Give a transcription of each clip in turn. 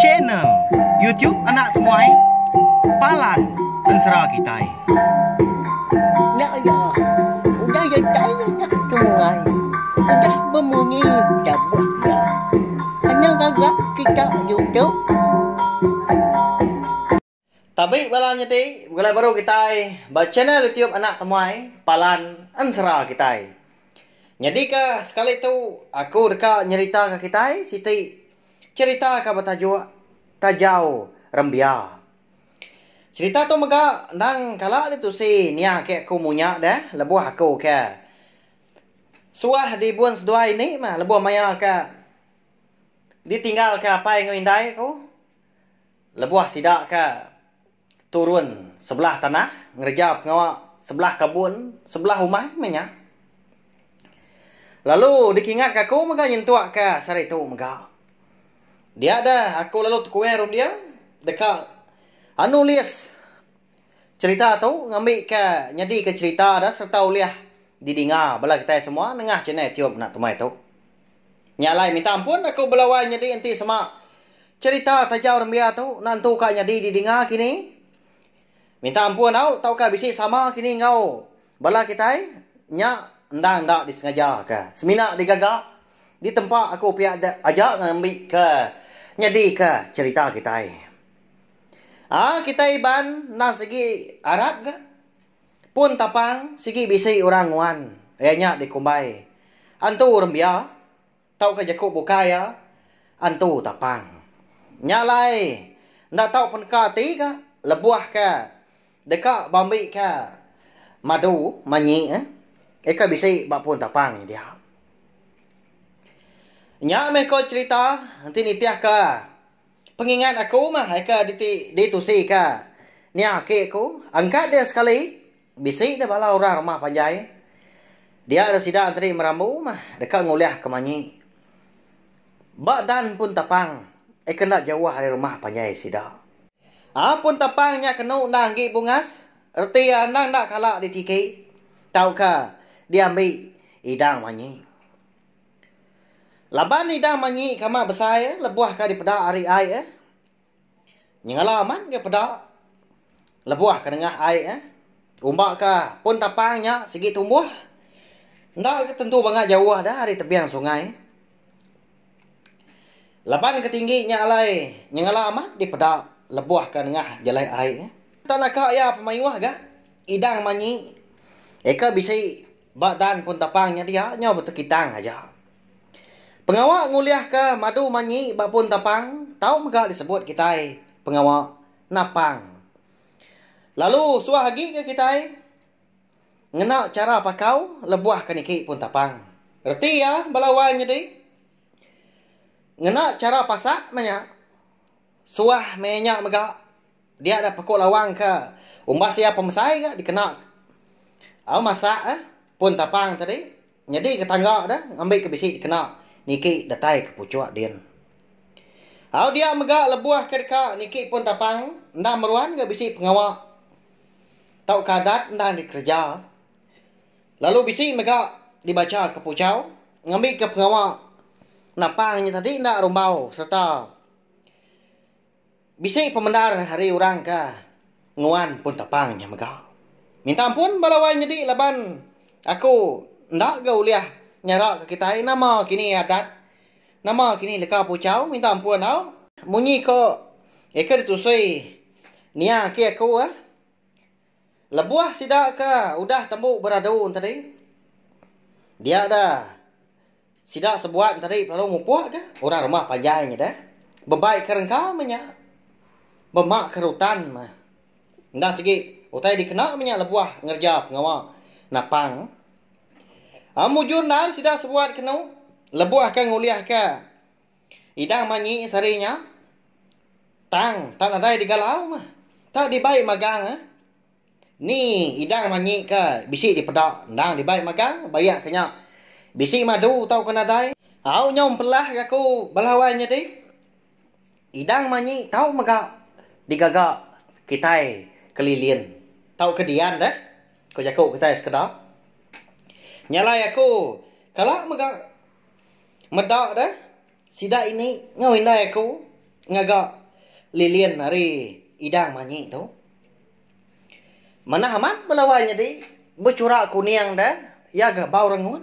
Channel YouTube Anak Temuai Palan Ensera Kitai. Nya iya, udah datai Anak Temuai, udah bemunyi tabuh iya. Anang gaga kita YouTube. Tabi bala nyadi begulai baru kitai ba channel YouTube Anak Temuai Palan Ensera Kitai. Nyadika sekali tu aku deka nyeritaka kitai siti cherita ka betajuk Tajau Rembia. Cherita tu mega endang kala ditusi nia ake aku munya deh lebuh aku ke suah dibun seduai ini mah lebuh maya ke ditinggalka apai enggau indai aku. Lebuh sida ke turun sebelah tanah ngereja pengawa sebelah kebun, sebelah umai meh nya. Lalu dikingatka aku mega nyentukka sehari tu mega. Dia deh aku lalu tekuing runding deka nulis cherita tu ngambika nyadika cherita deh sereta ulih didinga bala kitai semua nengah channel YouTube enda temai tu. Nya alai minta ampun aku bela wai nyadi enti sema cherita tajau rembia tu enda entu ka nyadi didinga kini. Minta ampun au tauka bisi sama kini enggau bala kitai nya endang enda disengaja ka semina digaga ditempa aku pia aja ngambi ke nyadi ke cherita kitai. Aa kitai Iban endang sigi arap ga. Pun tapang sigi bisi orang nguan iya nya dikumbai antu rembia tauka jaku bukai iya antu tapang. Nya alai enda tau peneka ati ka lebuh ke deka beambi ke madu manyi eh ka bisi ba pun tapang nya dia. Nya meh ko cherita enti nitih ka Pengingat aku mah ai ke diti ditusi ka nia aki aku angkat dia sekali bisi deh bala orang rumah panjai dia deh sida enteri merambu mah deka ngulih ke manyi ba dan pun tapang ai ke enda jauh ari rumah panjai sida. Aa pun tapang nya kenu enda enggi bungas reti iya endang enda kala ditiki tauka diambi idang manyi. Laban idang manyi ke amat besai lebuh ka dipeda ari ai eh. Nyengala amat ga peda lebuh ka nengah ai eh. Umba ka pun tapang nya sigi tumbuh enda ga tentu bangat jauh da ari tebing sungai. Laban ke tinggi nya alai nyengala amat dipeda lebuh ka nengah jalai ai eh. Tang naka iya pemayuh ga idang manyi eka bisi Ba dan pun tapang nya dia nyau betekitang aja. Pengawa ngulihka madu manyi ba pun tapang tau mega disebut kitai pengawa napang. Lalu suah agi ke kitai ngena chara pakau lebuh ke niki pun tapang. Reti iya bala wai nyadi ngena chara pasak meh nya. Suah meh nya mega Dia da pekuk lawang ke umbas iya pemesai ga dikena au masak eh pun tapang tadi nyadi ke tangga da ngambi ke bisi dikena niki datai ke puchuk din. Au dia mega lebuh ke deka niki pun tapang enda meruan ga bisi pengawa tauka adat endang dikereja lalu bisi mega dibacha ke puchau ngambi ke pengawa napang nya tadi enda rumbau sereta Bisi pemendar ari orang ke nguan pun tapang nya mega. Minta ampun bala wai nyedi laban aku enda ga ulih nyara ke kitai nama kini adat nama kini leka puchau minta ampun au. Munyi ko eka ditusui nia aki aku eh. Lebuh sida ke udah tembu beradu tadi dia da Sida sebuat entadi lalu mupuk ga orang rumah panjai nya deh. Bebai ke rengka meh nya. Bema ke rutan meh. Enda sigi utai dikena meh nya lebuh ngereja pengawa napang. Am mujur endar sida sebuat kenu lebuh ke ngulih ke idang manyi sehari nya. Tang tak nadai digalau meh. Tak dibai magang eh. Ni idang manyi ke bisi dipeda endang dibai magang bayak ke nya bisi madu tauka nadai. Au nyau empelah ga aku bala wai nyadi. Idang manyi tau mega digaga kitai kelilin tauka dian deh ko jaku kitai sekeda. Nya alai aku kala mega meda deh. sida ini enggau indai aku ngaga lilin ari idang manyi tu. Manah amat bala wai nyadi bechura kuning da iya ga bau rengut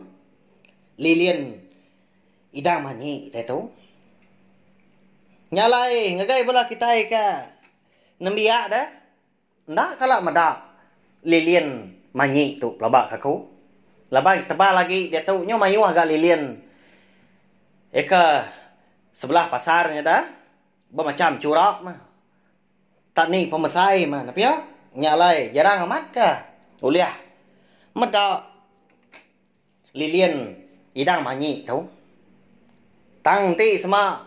lilin idang manyi kitai tu. Nya alai ngagai bala kitai ke nembiak da. Enda kala meda lilin manyi tu pelaba ka aku. Laban tebal agi diatu nyu mayuh ga lilin eka sebelah pasar nya da bemacham chura mah. Tak ni pemesai mah ne pia. Nya alai jarang amat ka ulih meda lilin idang manyi tu. Tang enti sema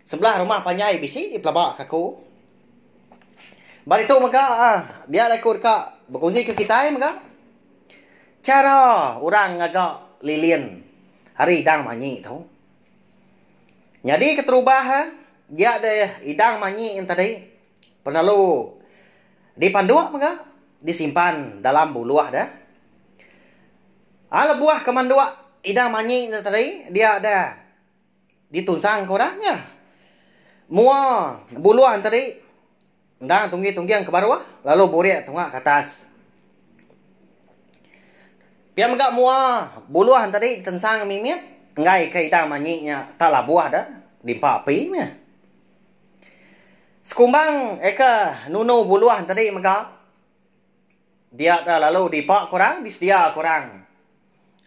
sebelah rumah panjai bisi dipelaba ka aku. Ba ditu mega aaa dia deh aku deka bekunsi ke kitai mega chara orang ngaga lilin ari idang manyi tu. Nyadi keterubah dia deh idang manyi en tadi penelu dipanduk mega disimpan dalam buluh deh. A lebuh ke manduk idang manyi nya tadi dia deh ditunsang ke orang nya. Mua buluh nya tadi endang tunggi-tungging ke baruh lalu burik tunga ke atas. Pia mega mua buluh nya tadi ditensang mimit enggai ke idang manyi nya tak labuh deh diempa api meh. Sekumbang eka nunu buluh nya tadi mega Dia da lalu dipa ke orang, disedia ke orang.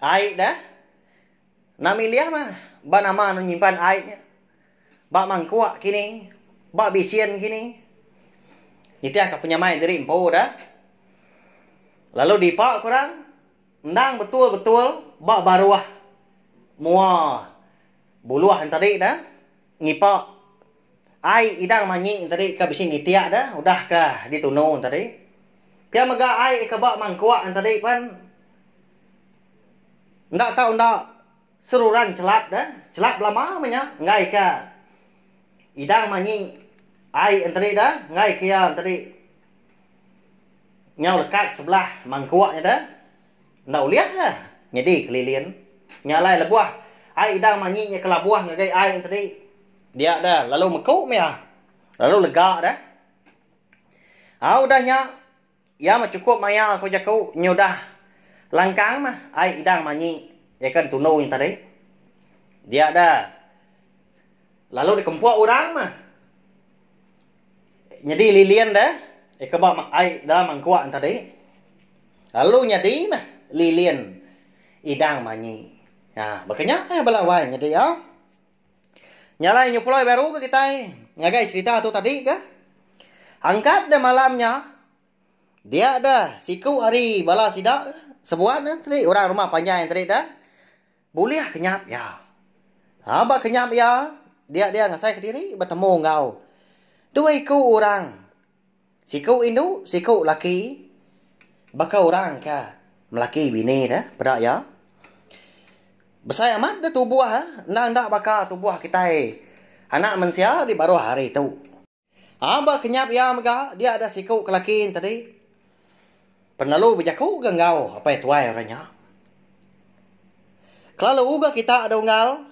Ai dah. Enda milih mah ba nama anu nyimpan ai nya. Ba mangkuk kini, ba bisin kini. Nitihka penyamai diri empu dah. Lalu dipa ke orang endang betul-betul ba baruh mua buluh tadi dah. Ngipa ai idang manyi tadi ke bisi nitik da udah ke ditunu tadi. Pia mega ai ke ba mangkuk tadi pen enda tau enda seruran chelap da, chelap belama meh nya enggai ke idang manyi ai entadi da enggai ke iya entadi nyau lekat sebelah mangkuk nya da. Enda ulih lah nyadi kelilin. Nya alai lebuh ai idang manyi nya ke labuh ngagai ai nya tadi dia dah lalu meku mih ah. Lalu lega dah. Au udah nya iya mah chukup maya ku jaku nyudah langkang mah ai idang manyi iya ke ditunu nya tadi. Dia dah lalu dikempuk orang mah. Nyadi lilin deh ika ba ai dalam mangkuk ne tadi lalu nyadi meh lilin idang manyi. Ha baka nya meh bala wai nyadi iya. Nya alai nyu pulai baru ke kitai ngagai cherita tu tadi ke. Angkat deh malam nya dia deh siku ari bala sida sebuat ne tadi orang rumah panjai tadi deh. Bulih kenyap iya. Ha ba kenyap iya, dia dia ngasai kediri betemu enggau dua iku orang. Siku indu, siku laki. Baka orang ke melaki bini deh peda iya. Besai amat deh tubuh enda enda baka tubuh kitai anak mensia di baruh hari tu. Ha ba kenyap iya mega dia ada siku ke laki ne tadi. Penlalu bejaku ga enggau apai tuai orang nya. Kelalu ga kita da unggal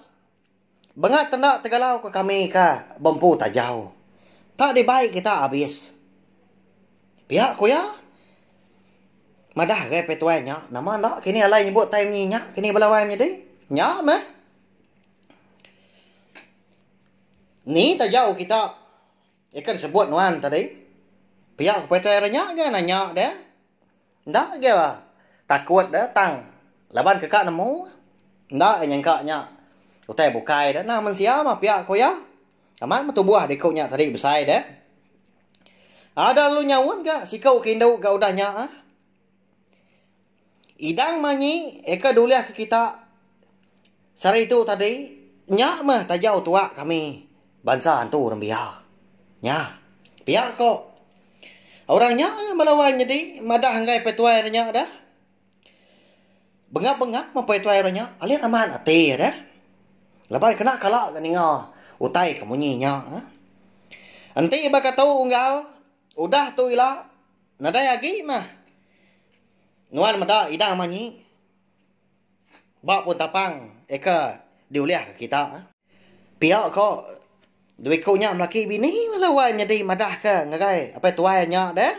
bengat enda tegalau ke kami ka bempu tajau. Tak dibai kita abis. Pia ku iya. Madah agai apai tuai nya nama enda kini alai nyebut tai munyi nya kini bala wai menyadi. Nya meh. Ni tajau kita Ika disebut nuan tadi. Pia ku Peter nya ga nanya deh. Enda ga takut deh tang laban ke ka nemu enda iya nyangka nya utai bukai deh nang mensia mah pia ku iya. Amat meh tubuh diku nya tadi besai deh. Ada lalu nyaut ga siku ke indu ga udah nya ah. Idang manyi eka dulih ke kita sehari tu tadi nya meh tajau tuak kami bansa antu rembia. Nya pia ko orang nya bala wai nyadi madah enggai petuai re nya dah. Bengap-bengap meh petuai re nya alit amat ati deh. Laban kena kala ga ninga utai ke munyi nya. Enti baka tu unggal udah tu ila nadai agi meh. Nuan meda idang manyi ba pun tapang eka diulih ka kita. Pia ko dua iku nya melaki bini bala wai menyadi madah ke ngagai apai tuai nya deh.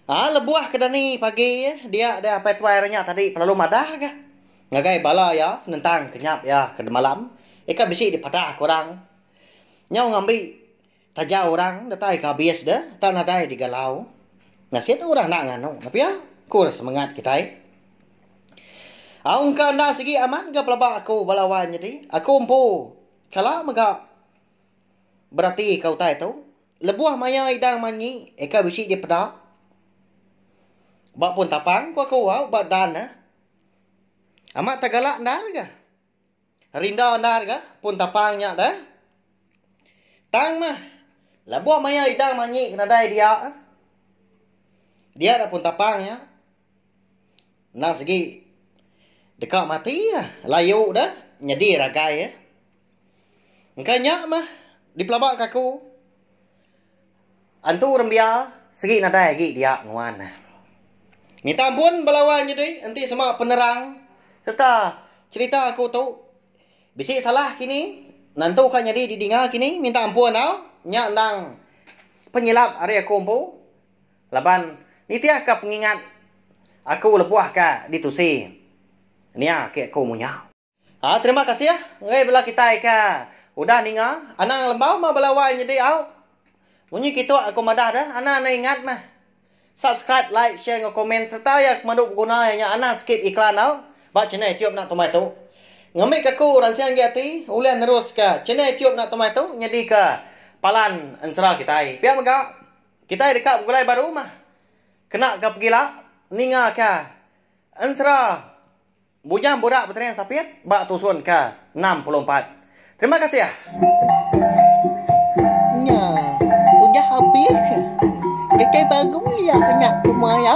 Aa lebuh ke dani pagi dia deh apai tuai re nya tadi pelalu madah ga ngagai bala iya senentang kenyap iya ke demalam ika bisi dipadah ke orang. Nyau ngambi tajau orang datai ke abis deh tak nadai digalau. Nasit orang enda nganu ne pia ku semengat kitai. Au engka enda sigi amat ga pelaba aku bala wai nyadi aku empu kala mega berati ka utai tu lebuh maya idang manyi eka bisi dipeda ba pun tapang ku aku au ba dan ne amat tegala endar ga rinda endar ga pun tapang nya deh. Tang mah lebuh maya idang manyi ke nadai dia dia da pun tapang nya. Endang sigi deka mati lah layu deh nyadi ragai eh. Engka nya mah dipelaba ka aku antu rembia sigi nadai agi dia nguan. Minta ampun bala wang nyadi enti sema penerang sereta cherita aku tu bisi salah kini nentu ka nyadi didinga kini minta ampun au nya endang penyilap ari aku empu. Laban nitihka pengingat aku lebuh ka ditusi nia ke aku munya. Haa terima kasih ngagai bala kitai ka udah ninga anang lembau mah bala wai nyedi au. Munyi kitu aku madah deh anang enda ingat meh subscribe like share enggau komen sereta iya pemadu beguna iya nya anang skip iklan au ba channel youtube enda tumai tu. Ngambika aku ransing agi ati ulih neruska channel youtube enda tumai tu nyadika palan ensera kitai. Pia mega. Kitai deka begulai baru mah kena ka pegila ninga ka ensera Bujang Burak Betering Sapit ba tusun ka 64. Terima kasih. Nya udah abis. Datai baru ila kena pemaya.